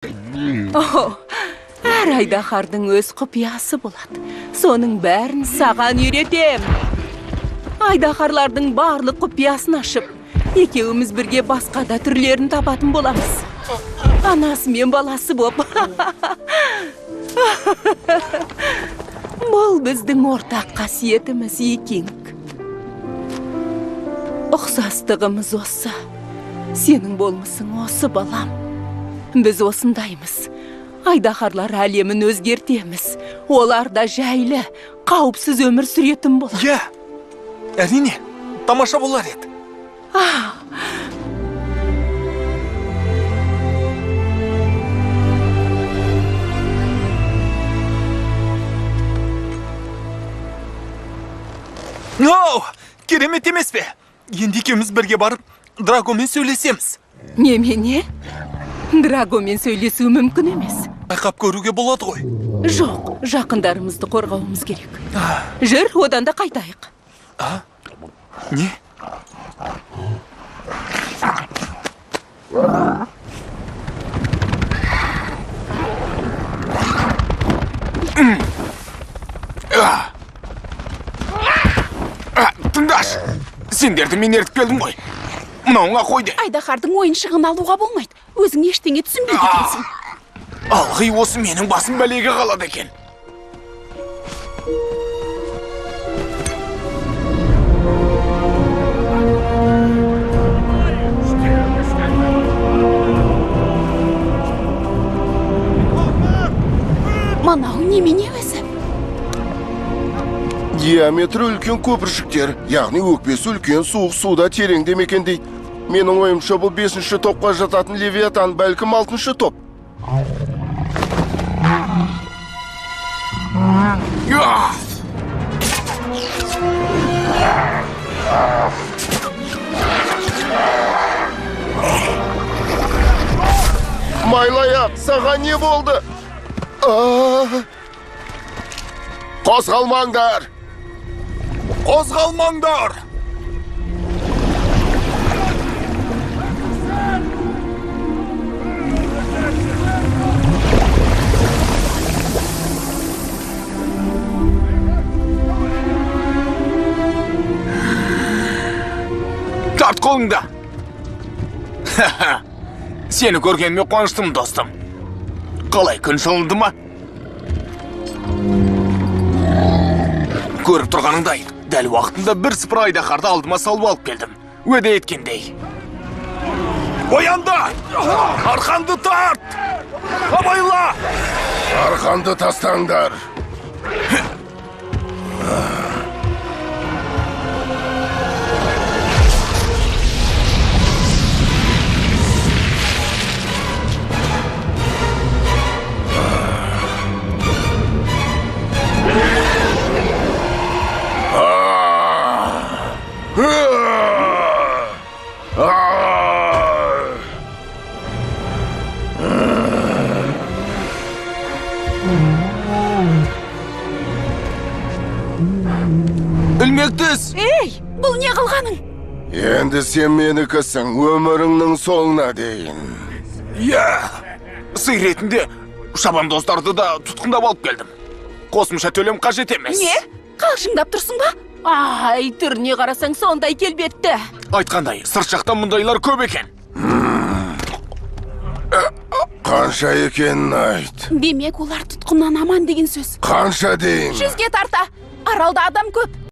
О, әр айдаһардың өз құпиясы болады. Соның бәрін саған үйретем. Айдаһарлардың барлық құпиясын ашып, екеуміз бірге басқа да түрлерін табатын боламыз. Анасы мен баласы боп. Бұл біздің ортақ қасиетіміз, Екинг. Ұқсастығымыз осы. Сенің болмысың осы, балам. Біз осындаймыз. Айдаһарлар әлемін өзгертеміз. Олар да жайлы, қауіпсіз өмір сүретін болады. Иә, әрине, тамаша болар еді. Оу, керемет емес пе? Енді екеуміз бірге барып, Драгомен сөйлесеміз. Немене? Драгомен сөйлесу мүмкін емес. Байқап көруге болады ғой. Жоқ, жақындарымызды қорғауымыз керек. Жүр, одан да қайтайық. Не? Тыңдашы, сендерді мен ертіп келдім ғой. Мынауыңа қой де. Айдаһардың ойыншығын алуға болмайды. Өзің ештеңе түсінбейді екенсің. Алғи осы менің басым бәлеге қалады екен. Мынау немене өзі? Диаметрі үлкен көпіршіктер, яғни өкпесі үлкен суық суда тереңде мекендейді. Менің ойымша, бұл 5-ші топқа жататын Левиатан, бәлкім 6-шы топ. Майлаяқ, саған не болды? Қозғалмаңдар! Қозғалмаңдар! Тарт қолыңды! Сені көргеніме қуаныштымын, достым. Қалай, күн жылынды ма? Көріп тұрғаныңдай, дәл уақытында бір сыпыра айдаһарды алдыма салып алып келдім. Уәде еткендей. Оянда! Арқанды тарт! Абайла! Арқанды тастаңдар! Ілмектіс! Ей, бұл не қылғаның? Енді сен менікісің, өміріңнің соңына дейін. Иә, сый ретінде шабандоздарды да тұтқындап алып келдім. Қосымша төлем қажет емес. Не? Қалжыңдап тұрсың ба? Ай, түріне қарасаң сондай келбетті. Айтқандай, сырт жақта мұндайлар көп екен. Қанша екенін айт. Демек, олар тұтқыннан аман деген сөз. Қанша дейін? 100-ге тарта. Аралда адам көп.